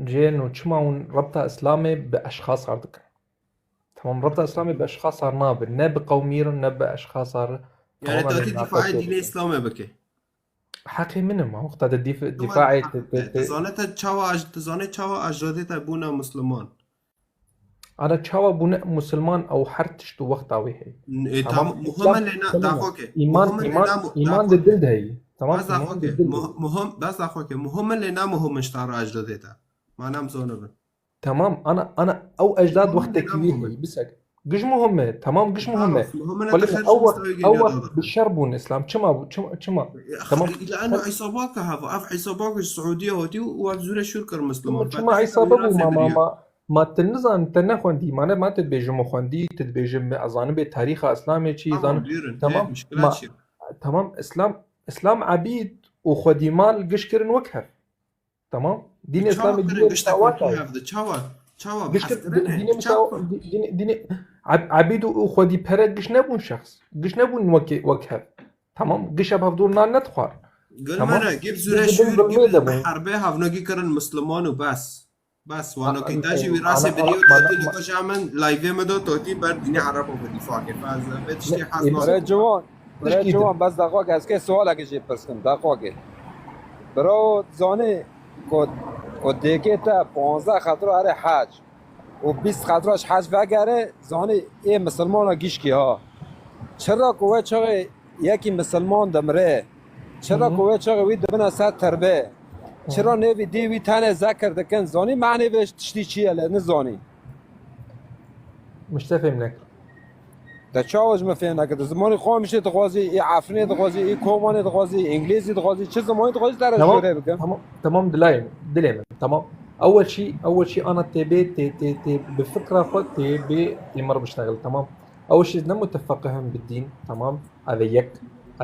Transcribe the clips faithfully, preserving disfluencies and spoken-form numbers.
Cê no çima hûn rebta Îslamê bi eşxasar dikin? Tamam, rebta Îslamê bi eşxasar nabe. Ne bi qewmî re, ne bi eşxasar re. Yani Tamamen tatî alakası difayê yok. dînê Îslamê bike. Heqê min e ma. Wexta de dif- Tamam, difayê heqê te- te. te- Te te- zane te çawa aj-, te zane çawa ajdodê te bûne Musliman. Ana çawa bûne Musulman ew her tişt û wexta wê heye. N-, e, Tamam, tam, Îslam muhim lê na, kelime. daxo ke. Îman, Muhim lê îman, na, mu- îman daxo di ke. dil de heye. Tamam, Bas îman daxo di ke. dil de. Muh-, muhim, bas daxo ke. Muhim lê na muhim in ji te re ajdodê te. Ma nem zone bin. Tamam, ana, ana ew ecdad Muhim lê wextekî na wî muhim heye. in. Bisek. Giş muhim e. Tamam, giş muhim e. Xalas, muhim in Wele te xêr ew ji wext, Mustafayê ew geliyor wext daxo. bi şer bûn Îslam. Çima bû? Çima? Çima? E, Tamam. Îla eno Îsa Bak e hava. Ev Îsa Bak ji Siûdiye hatiye û ev zûre şûr kir Musliman. Çima, çima Îsa Bak bû ma, ma, ma, ma tu nizan, te nexwendî. Ma ne, ma tu dibêjî min xwendî, tu dibêjî min, ez zanim bê tarîxa Îslamê çi, Tamam, zanim. buyurun. Tamam, Tamam, muşkila ma, çi? tamam, Îslam, Îslam ebîd û xwedî mal giş kirin wek hev. Tamam? Dînê E, çawa Îslamê kirin dînê giş te misawa kotî ye. Hevde? Çawa? Çawa? Giş Bi hevdire ne? dînê Çawa? misawa, dî-, dînê, dînê, eb-, ebîd û xwedî pere giş nebûn şexs. Giş nebûn wekî, wek hev. Tamam? Giş ev hevdor nan nedixwar. Tamam? Gilmere, gib zûre Giş bin şûr, zilmê gib de bûn. herbe havnogî kirin Musliman û bes. Bes, A-, wano kî em, te jî em, wî rasê ana, birî û ana, totî ana, li xwe ji hemen live me de totî ber dînê Erebo bi dîfa kir. Fazla vê tiştê ne, hez em, nas Bire ciwan, bire tişkî din. ciwan, bes daxwak ez kê sualekê jê pirs kim, daxwakê. Biro zanî ku, ku dêkê te panzdeh xetro here hec û bîst xetro ji hec vegere, zanî ê misilmana gişkî ha. Çira ku we çaxê yekî misilman dimire, çira Hı hı. ku we çaxê wî dibine ser tirbê, Hı. çira nêvî dî wî tenê zekir dikin, zanî mehnê vê tiştî çi ye lê nizanî. Min ji te fêm nekir. Te çawa ji min fêm nekir? Tu zimanê xwe mişê dixwazî, ê Efrînê dixwazî, ê Kobanê dixwazî, ê Îngilîzî dixwazî, çi zimanî dixwazî te re Tamam, şûrê bikim? tamam, tamam, dilê min, dilê min, tamam. Ewel şî, ewel şî ana tê bê, tê, tê, tê bi fikra xwe tê bê, tê mir biştexil, tamam. Ewel şî ne mutefeqih im bi dîn, tamam. Ev e yek.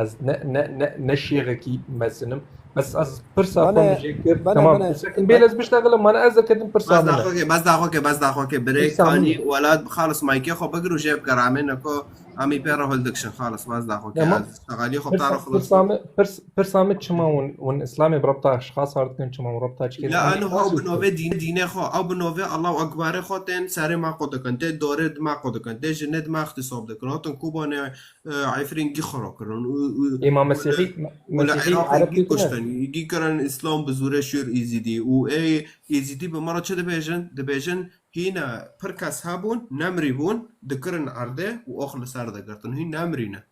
Ez ne, ne, ne, ne şêxekî mezin im. Bes ez pirsa xwe Bene, min jê kir, bene, tamam. bene. Sekin bê lez biştexil im, ma ne ez dikitim pirsa Bas min e. daxwakê, bas daxwakê, bas daxwakê. Birê Pirsa min kanî e. Welat xalis maykê xwe bigir û jê bikir. Em ê neko, em ê pê re hildikişin xalis, bas daxwakê. Tamam. Ez şexalî xwe Pirsa, tara pirsa xwe. min, pirs, pirsa min çima hûn, hûn Îslamê bi rebta eşxas har dikin, çima hûn rebta çi kirin? La Em eno îxlas ew bi dikin. Novê dîn-, dînê xwe, ew bi novê Allahu Ekberê xwe tên serê me qo dikin, tê dorê di me qo dikin, tê jinê di me îxtîsab dikin. Hatin Kobanê, e, Efrîn gî xira kirin. Û, û, Ê ma û li, Mesîhî, û li Mesîhî Iraqê Ereb gî têkine? kuştin, gî kirin Îslam bi zûrê şûr Êzîdî. Û ê Êzîdî bi me re çi dibêjin? Dibêjin hîna pir kes hebûn, nemirî bûn, dikirin erdê û ox li ser digirtin. Hîn nemirîne.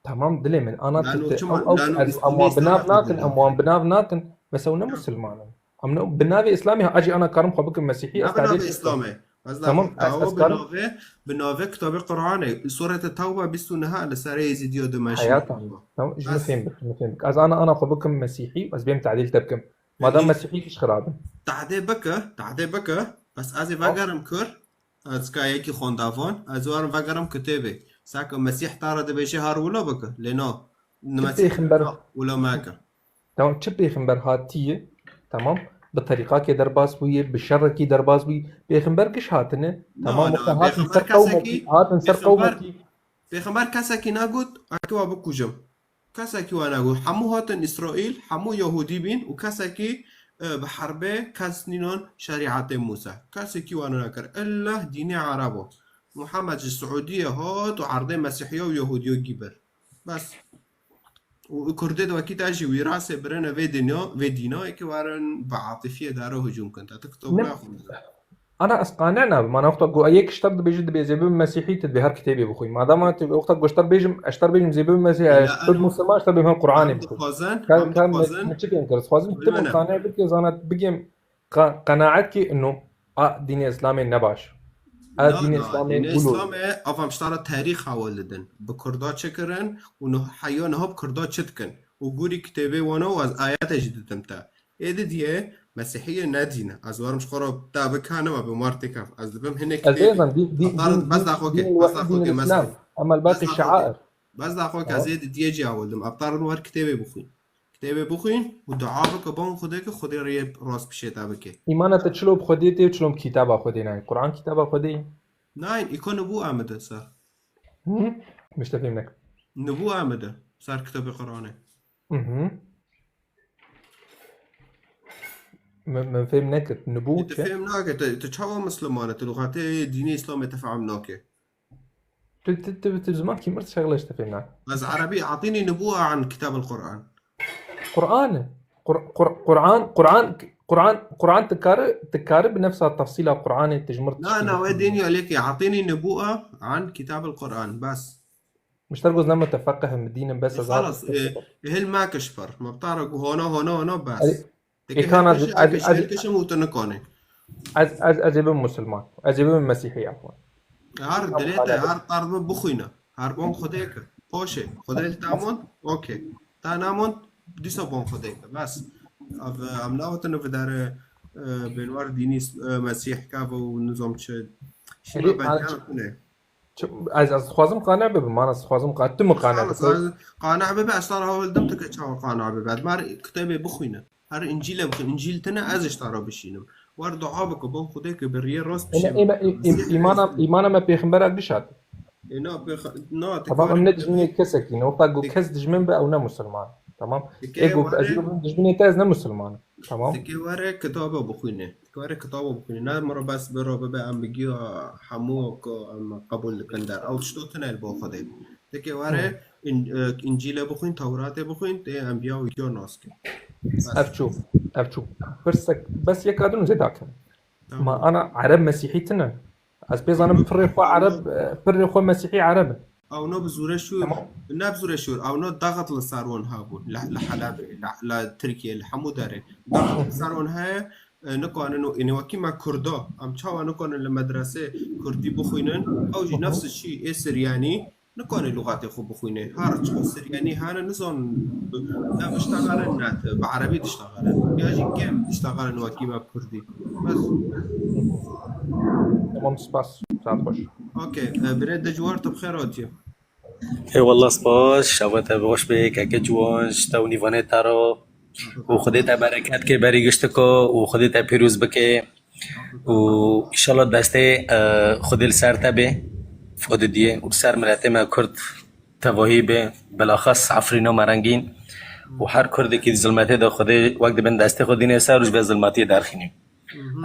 Tamam, dilê min. Ana Lano tu, tu, çima, ew, ew, lano ez, Îslamê em wan bi nav Îslamê nakin, em xwe wan bi nav nakin. Mesela ne Musulman in. Em ne, bi navê Îslamê ha, acî ana karim xwe bikim Mesîhî, Ne ez bi navê tadê Îslamê. Ez Tamam, daxwakê. ez, Ew ez bi karim. navê, bi navê kitabê Qur'anê. Surete Tewba bîst û neh li serê Êzîdiya dimeşîne. Heyatan. Tamam, ji min Bes. fêm bik, ji min fêm bik. Ez ana, ana xwe bikim Mesîhî, ez bêm tadîl te bikim. Madem Êdî Mesîhî giş xirab in. Tahdê bike, tahdê bike. Bes ez ê Tamam. vegerim kir. Ez ka yekî xwendavan. Ez werim vegerim kitêbê. Seke Mesîh tara dibêje har wilo bike. Lê no. Çi Mesîh pêxember, wilo meke. tamam, çi pêxember hatiye, tamam, bi terîqakê derbas bûye, bi şerekî derbas bûye. Pêxember giş hatine, No, tamam, no, wexta hatin pêxember ser qewmekî, kesekî, hatin ser pêxember, qewmekî. pêxember kesekî negot, ez ê wa bikujim. Kesekî wa negot. Hemû hatin Îsraîl, hemû Yahûdî bîn û kesekî, e, bi herbê kes nînan şerîetê Mûsa. Kesekî wa nekir. Illa dînê Erebo. Muhammed ji Siûdiyê hat û erdê Mesîhiya û Yahûdiya gî bir. Bes. Û Kurdê de wekî te jî wîrasê birine vê dinya, vê dîna, ê ki werin bi atifiyê dare hicûm kin. Te tu kitabo Ne, naxwendin. Ana ez qane nabim. Ana wexta ku yek ji te dibêje dibê ez ê bibim Mesîhî, tu dibê her kitêbê bixwî. Madama tu wexta ku ji te dibêjim, ez ji te dibêjim ez ê bibim Mesîhî, ez La tu eno, Musulman, ez ji te bibim hem Qur'anê em bixwî. dixwazin, Ka, em ka me, dixwazin. me çi pêm kir? Dixwazim tu Bilmene. min qane bike, zana bigêm qa-, qenaet ki ino a dînê Îslamê ne baş. A Na, dînê na, Îslamê dînê gulo. Îslamê, ev em ji te re tarîx hewil didin. Bi Kurda çi kirin û niha heya niha bi Kurda çi dikin. Û gurî kitêbê wana û ez ayete jî didim te. Ê di diyê Mesîhiyê ne dîn e. Ez werim ji xwe re te bikanim, em bi mar têkef. Ez dibim hinek Ez kitêbê. êzan dî-, dî-, Ebtar, dîn, bes dîn, daxwakê, dîn bes wahî, dîn daxwakê, Îslam. Mesîh. Em el Bes baqî daxwakê. şair. Bes daxwakê, Tamam. ez ê di diyê cî hewil dim. Ebtar wer kitêbê bixwîn. Kitêbê bixwîn û dua bike, ban Xwedê ki Xwedê rêyê rast bi şê te bike. Îmana te çilo bi Xwedê tê û çilo bi kitaba Xwedê nayê. Quran kitaba Xwedê yê? Nayên, îko nibû em de ser. Hı? Mişte fêm nek. Nibû em de ser kitabê Quranê. Hı hı. Min, min fêm nekir. Nibû Tu çi? fêm nake, tu, tu çawa Misliman e? Tu lixatê dînê Îslamê te fehm nake. Tu, tu, tu, tu ziman kî mir şexleş te fêm nake. Ez Erebî, atînî nibûa an kitab el Qur'an. Qur'an e. Qur-, Qur-, Qur'an, Qur'an, Qur'an, Qur'an tikari, tikari bi nefsa tefsîla Qur'anê tijmir Na, na, we dêniya lêkê, atînî nibûa an kitab el Qur'an. Bas. Mişter goz ne mutefeqih im dînim bes ez Xalas, e, hil ma kişfir. Ma btara ku hona, hona, hona, bas. Ay, Teke e, kana hil ez, kişe, ez, hil kişe û tu nikane. Ez, ez, ez ê bim musulman. Ez ê bim mesîhî, efwan. Her dilê te, her tarz bi bixwîne. Her bon Xwedê ke. Poşê. Xwedê li tamon, okey. Ta namon, dîsa bon Xwedê ke. Bes. Ev, em nawetin ev dere, e, bênwar dînî, e, mesîh, kave û nizam çi. Şîma Erê, belgeyana erê. tune. Çi-, ez, ez dixwazim qane bibim, mana ez dixwazim qane, tu min qane Xalas, bikir. ez qane bibe, ez te re hewil dim, tu ke çawa qane bibe. Mar kitabê bixwîne. Her Încîlê bixwîne. Încîl tine, ez ji te re bişînim. Wer dua bike, bon Xwedê ke bi riyê rast Ême, bişînim. ême, ê-, ê-, Mesîh îmana, Xwedê. Îmana me pêxembera gişat. Ê, na, pêx-, na, te Tamam, kar em ne dijminê kesekî ne. Wexta ku kes dijmin be, ew ne musulman. Tamam. Ê, ku ez ê bim dijminê te, ez ne musulman. Tamam. Dikê were kitaba bixwîne. Dikê were kitaba bixwîne. Ne miro bes biro bibe em bi giya hemû ku em qebûl dikin der. Ew tişto tune li bo Xwedê. Dikê were in-, e, Încîlê bixwîn, Tewratê bixwîn, tê enbiya û giya nas kin. Bes. Ev çû, ev çû. Pirsek, bes yeka din zêde kim. Tamam. Ma ana Ereb Mesîhî tine. Ez pê zanim pirê xwe Ereb, e, pirê xwe Mesîhî Ereb in. Ew no bi zûre şûr, Tamam. ne bi zûre şûr, ew no daxit li ser wan hebû, li, li Helebê, li, li Tirkiye, li hemû derê. Daxit li ser wan heye, e, nikanin û, ênê wekî me Kurda, em çawa nikanin li medresê Kurdî bixwînin, ew jî nefs şî ê Siryanî, nikanin lûxatê xwe bixwînin. Her çi Siryanî hene, nizan, ne biştexelin, ne bi Erebî diştexelin. Ya jî kêm diştexelin wekî me Kurdî. Bes. Tamam, spas. Saet xweş. Okey, e, birê Dijwar, tu bi xêr hatiye. Ê wallah spas, şeva te bi xweş bê, keke ciwan, ji te û nîvanê te re û Xwedê te bereket ke berî giştiko û Xwedê te pîroz bike û înşallah destê, e, Xwedê li ser te bê, Fodidiyê û li ser miletê me Kurd tevahî bê, bilaxas Efrîna me rengîn û her Kurdekî di zilmetê de Xwedê wek dibin destê xwe dînê ser û ji vê zilmetiyê derxînî.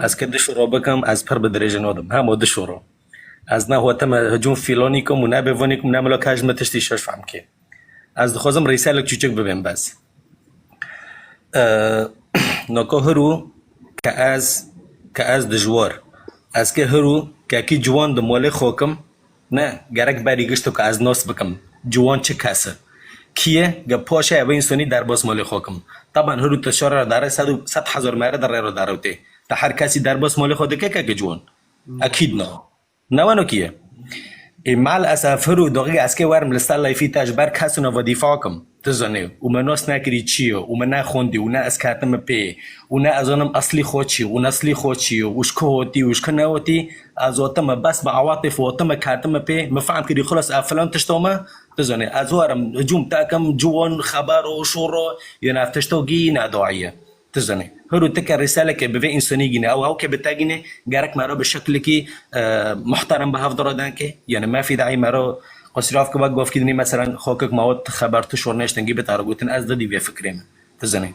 Ez ke du şoro bikim, ez pir bi dirêje nadim. Hema du şoro. Ez ne hotime hicûm fîlanî kim û ne bêvanî kim, ne mila ke ji min tiştî şaş fehm ke. Ez dixwazim rîselek çûçik bibêm bes. E, naka hirû ke ez, ke ez dijwar. Ez ke hirû kekî ciwan di malê xwe kim, ne, gerek berî gişto ke ez nas bikim. Ciwan çi kes e? Kî ye? Ge paşê ev însanî derbas malê xwe kim. Taban hirû tu şara re dare sed û, sed hezar mere de rê re darewtê. Te her kesî derbas malê xwe dike keke ciwan? Ekîd na. Ne weno kî ye? Ê mal esef hirû doxî ez kê werim li ser leyfî te ji ber kes û nava dîfa kim. Tu zanî. Û me nas nekirî çi ye. Û me nexwendî. Û ne ez ketime pê. Û ne ez zanim eslî xwe çi. Û neslî xwe çi ye. Û ji ku hotî. Û ji ku nehotî. Ez otime bes bi awatîf otime ketime pê. Me fehm kirî xulas ev filan tişto me. Tu zanî. Ez werim hicûm te kim ciwan xeber û şoro. Yên ev tişto gî ne doayî ye. Tu zanî. Hiro ti ke rîseleke bi vê însanî gîne, ew ew ke bi te gîne, gerek me re bi şeklekî, e, muhterem bi hev dira denke. Yani me fî daî me re qusîrav ke wek gavkî dinî, meselen, xakek me ot xeber tu şor neştengî bi te re gotin, ez didî vê fikrê me. Tu zanî.